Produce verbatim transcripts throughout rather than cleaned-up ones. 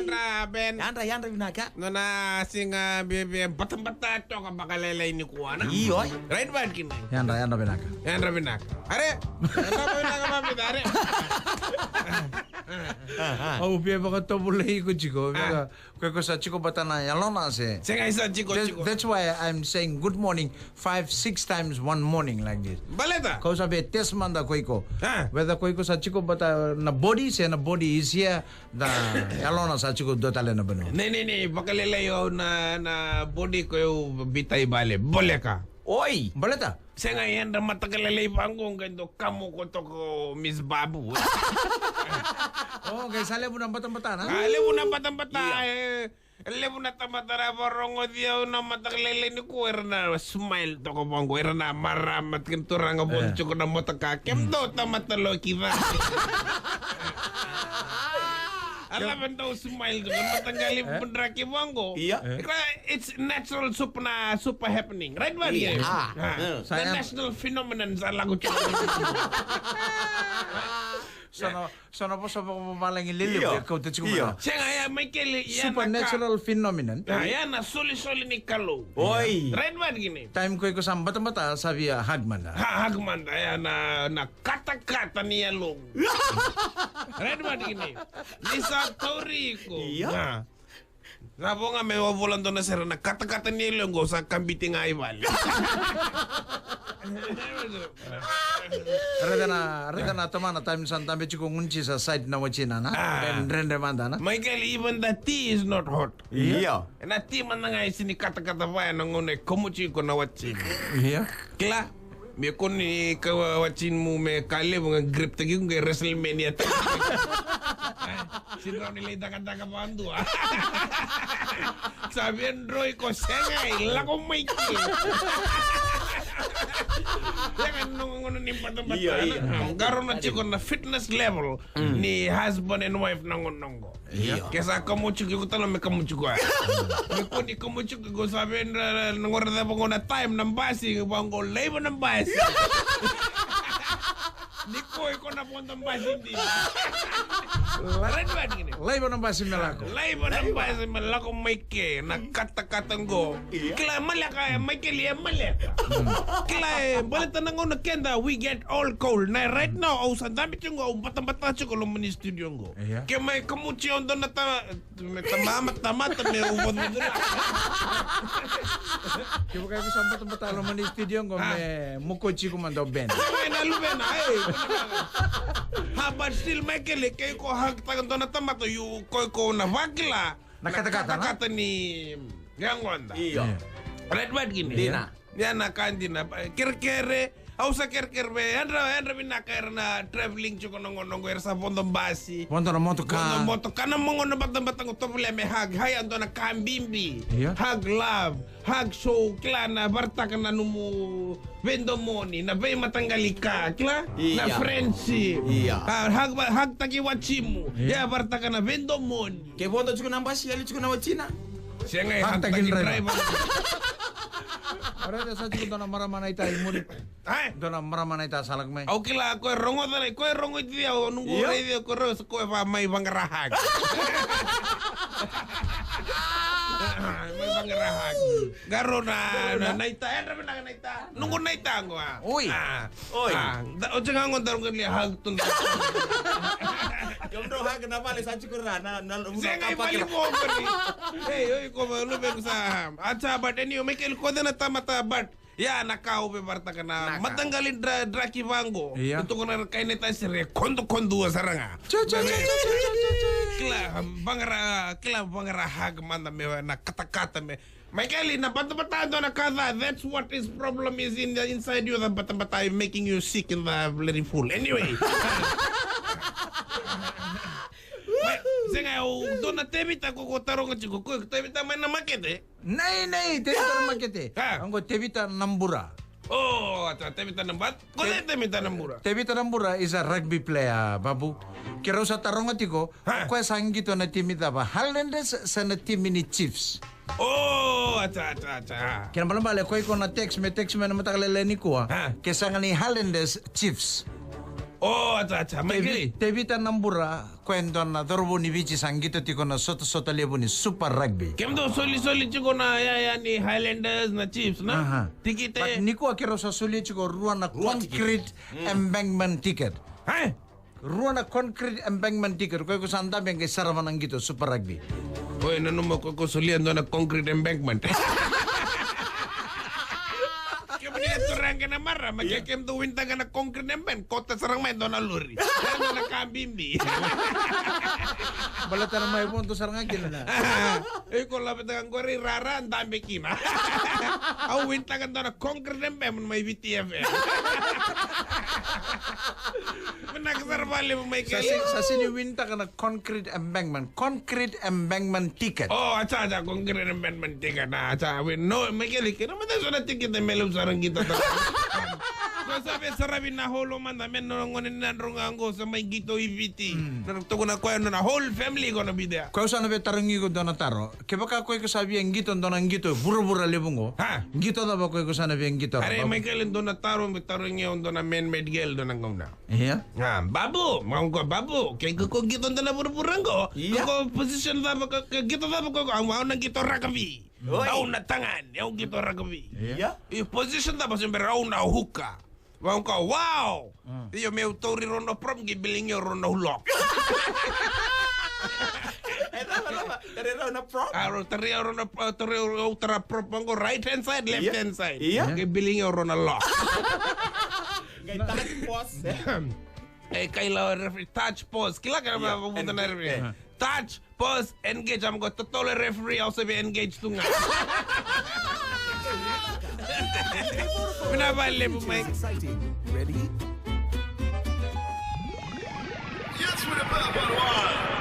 Yadra, Ben. Yadra, yadra vinaka. Nona siga bibi batabata toka vakalailai nikua, na? Io. Right, Vati, kina. Yadra, yadra vinaka. Yadra vinaka. Are? Yadra vinaka, Vati, are? Au via vakatovolei iko tiko. Ah. Vaka, ko iko sa tiko vata na yalona se. Sega, isa tiko, that, tiko. That's why I'm saying good morning five, six times one morning like this. Baleta? Kau sa via test mada ko iko. Ah. Whether ko iko sa tiko vata na body se na body is here. Na yalona sa tiko dua tale na vanua. Ne, ne, ne, vakalailai au na, na body ko au biuta i vale. Boleka. Oi. Baleta? Sega, yadra mataka lailai vaqo qai dau kamoko toka o Miss Babu. O, qai sa levu na batabata, na? A, levu na batabata, e, levu na tamata ra varogoci au na mataka lailai nikua, era na smile toka vaqo, era na marama, kena turaga vou tiko na motoka, kemudou tamata lokica. A lava dau smile tu, na mataqali draki vaqo. Ia. It's natural, super, na super happening. Right, Vati? Ia. Ah. The national phenomenon sa lako tu. So na, so na vosa vakavalagi lelevu e kauta tiko mai. Sega, ia, Michael, ia na ka. Supernatural phenomenon. Ah, ia na solisoli ni Kalou. Oi. Right, Vati, kina. Time ko iko sa batabata, sa via hug mada. Ha, hug mada, ia na, na katakata ni yaloqu. Right, Vati, kina. Ni sa tauri iko. Ia. Na. Na vo ga me o vola dua na sere, na katakata ni yaloqu sa kabiti ga i vale. Raica na, raica na tamana, time sa dabe tiko gunu ti sa side na watina, na? Ah. Dredre mada, na? Michael, even the tea is not hot. Ia. Na tea mada ga e sini katakata vaya na gauna e kamuti iko na watina. Ia. Kila. Me kua ni ka wa-, watching mu me ka levu ga grip taki ku ga WrestleMania. Sini rawa ni lai dakadaka vadua. Sa via droi ko sega, e lako mai ke. Ia ga noqu gauna ni batabata. Io, io. Qarauna tiko na fitness level ni husband and wife na gauna qo. Io. Ke sa kamuti iko, iko tale me kamuti koya. Me kua ni kamuti iko, iko sa via na, na qori cava qo na time na basi, vaqo laiva na basi. Ni ko iko na vodo basi dina. Laiva na basi me lako. Laiva na basi me lako mai ke, na katakata qo. Io. Kila e maleka, e Michael, e maleka. Kila e baleta na gauna keda, we get all cold. Na right now, au sa dabe tiko qo, au batabata tiko loma ni studio qo. Io. Ke mai kamuti au dua na ta-, me tamama, tamata, me uvo. Ke vaka iko sa batabata loma ni studio qo, me moko tiko mada o Ben. Ai, na luvena, ai. Ha, but still, Michael, ke iko hug taka dua na tamata, io, ko iko na vakila. Na katakata, na? Katakata ni yagoda. Io. Io. Right, right, kina. Dina. Ia na ka dina, kerekere, au sa kerekere vei, yadra, yadra vinaka era na traveling tiko na gauna qo, era sa vodo basi. Vodo na motoka. Vodo motoka, na gauna batabata qo, tovolea me hug, haya dua na ka bibi. Io. Hug love, hug show, kila na varataka na nomu veidomoni, na veimataqali ka, kila? Io. Na friendship. Io. Ah, hug, hug taki wajimu. Io. Ia varataka na veidomoni. Ke vodo tiko na basi, yali tiko na watina. Sega, e hataki driver. Ora sa tiko dua na marama naita i muri. Ai. Dua na marama naita sa lako mai. Au kila ko e rogoca, ko e rogoci au, noqu raici au, ko e rogoca, ko e va mai vaqara hug. Mai vaqara hug. Qarauna, na, naita, yadra vinaka naita. Noqu naita qo, a. Oi. A. Oi. A, da, o tiko ga qo daru qai lia hug tu. Kemudrou hug na vale sa tiko ra, na, na, sega, i vale qo ni. Ei, oi, ko ma luvequ sa. A, sa, but anyway, Michael, ko cei na tamata, but. Ia, na ka au via varataka na mataqali dra-, draki vaqo. Ia. Tiko na kai naita sere kodokodua sara ga. Kila, vaqara, kila, vaqara hug mada me na katakata me. Michael, na batabata dua na ka ca, that's what is problem is in the inside you, the batabata making you sick in the bloody fool. Anyway. Sega, au dua na Tevita ko, ko taroga tiko, ko Tevita mai na makete? Nei, nei, Tevita na makete. A. Qo Tevita Nabura. O, a, Tevita Nabura. Ko Tevita Nabura. Tevita Nabura is a rugby player, Babu. Keirau sa taroga tiko, ko koya sa qito na timi cava? Highlanders se na timi ni Chiefs? O, a, a, a. Kena balebale, ko iko na text, me text me na mataka lailai nikua. Ke sega ni Highlanders, Chiefs. O, acha, acha. Mai Tevi-, keli. Tevita Nabura, koya e dua na cauravou ni Viti sa qito tiko na sotasota levu ni Super Rugby. Kemudou solisoli tiko na yaya ni Highlanders, na Chiefs, na? Aha. Tikite. But nikua keirau sa solia tiko rua na Rua tikite. Concrete Mm. embankment ticket. Eh? Rua na concrete embankment ticket. Koya ko sa dabe qai sarava na qito Super Rugby. Oi, nanuma ko, ko solia dua na concrete embankment. Kemuni na turaga na marama, ke kemudou winitaka na concrete embankment, kota sara mai dua na lori. Dua na ka bibi. Baleta na mai vodo sara ga kina na. Iko laveta qori rara dabe kina. Au winitaka dua na concrete embankment mai Viti F M. Vinaka sara vakalevu mai Sa keli. si-, sa sini winitaka na concrete embankment. Concrete embankment ticket. O, acha, acha, concrete embankment ticket. Na, acha, we, no, mai keli, kena mada so na ticket me levu sara qito ta. Ko sa via saravi na holo mada me na gone ni Nadroga qo sa mai qito i Viti. Mm. Na tukuna koya na whole family gonna be there. Koya sa na via tarogi iko dua na taro. Kevaka koya ko sa via qito dua na qito vuravura levu qo. Ha? Qito cava koya ko sa na via qito? Are, cava? Mai keli dua na taro, me tarogi au dua na man-made girl dua na gauna. Ia? Ah, Babu, mau ko Babu, ke ko, ko qito dua na vuravura qo. Ia. Ko position cava ko, ko qito cava ko, au, au na qito rakavi. Oi. Au na tagane, au qito rakavi. Ia. Ia. Io, position cava se bera au na huka. Vau ka, wow! Mm. Io, meu tauri rau na prop, qai biligi au rau na lock. E cava, cava? Tauri rau na prop? A, rau tauri au rau na, a, tauri au, au tara prop, vau ka right hand side, left Ia. hand side. Ia. Qai biligi au rau na lock. Qai touch pause. E, kaila o referee, touch pause. Kila ka Ia. ma, ma, ma, Engage. na referee. Eh. Touch, pause, engage. I'm going to totally referee, also be engaged tu ga. Vinaka vakalevu mai. Exciting. Ready? Yes, with a bad one.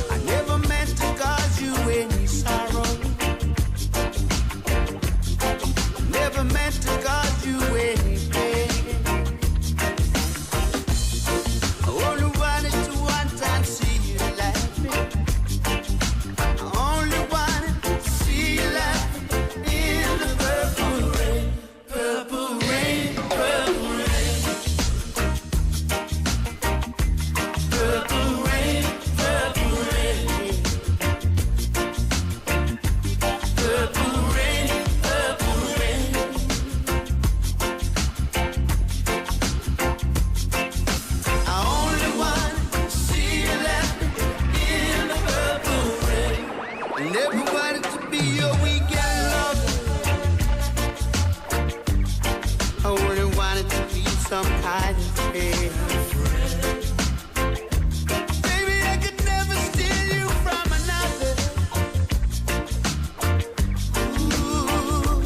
I never meant to cause you any sorrow. Never meant to cause you any pain. I only wanted to one time see you laughing. I only wanted to see you laughing in the purple rain. Purple rain, purple rain. Purple rain, purple rain. Purple rain, purple rain. I only want to see you laughing in the purple rain. Never wanted to be your weekend lover. I only wanted to be some kind of friend. Baby, I could never steal you from another. Ooh,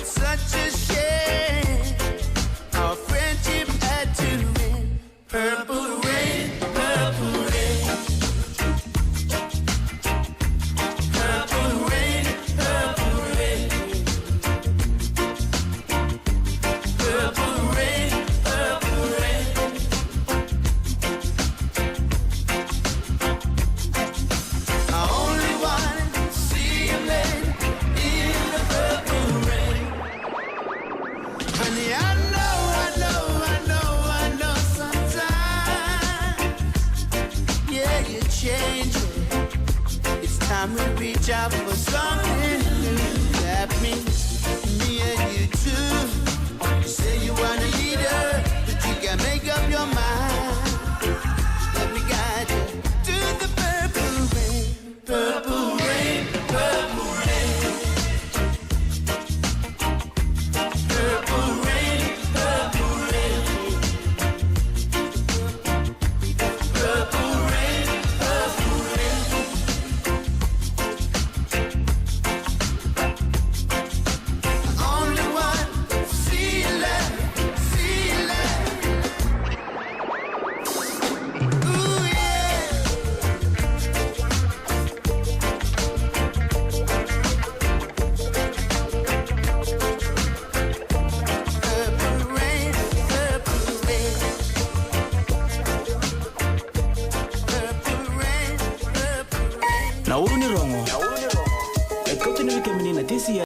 such a shame. Our friendship had to end. Purple rain, purple rain. Purple rain, purple rain. Purple rain, purple rain. I only wanted to see you, baby, in the purple rain. Honey, I know, I know, I know, I know sometimes, yeah, you're changing. It's time we reach out for something new. That means me and you too. You say you want a leader, but you can't make up your mind. Let me guide you to the purple rain. Purple rain, purple rain. Purple rain, purple rain. Purple rain, purple rain. Only one, see you later, see you later. Na Ulu ni Rogo. E kauta ni vei kemuni na T C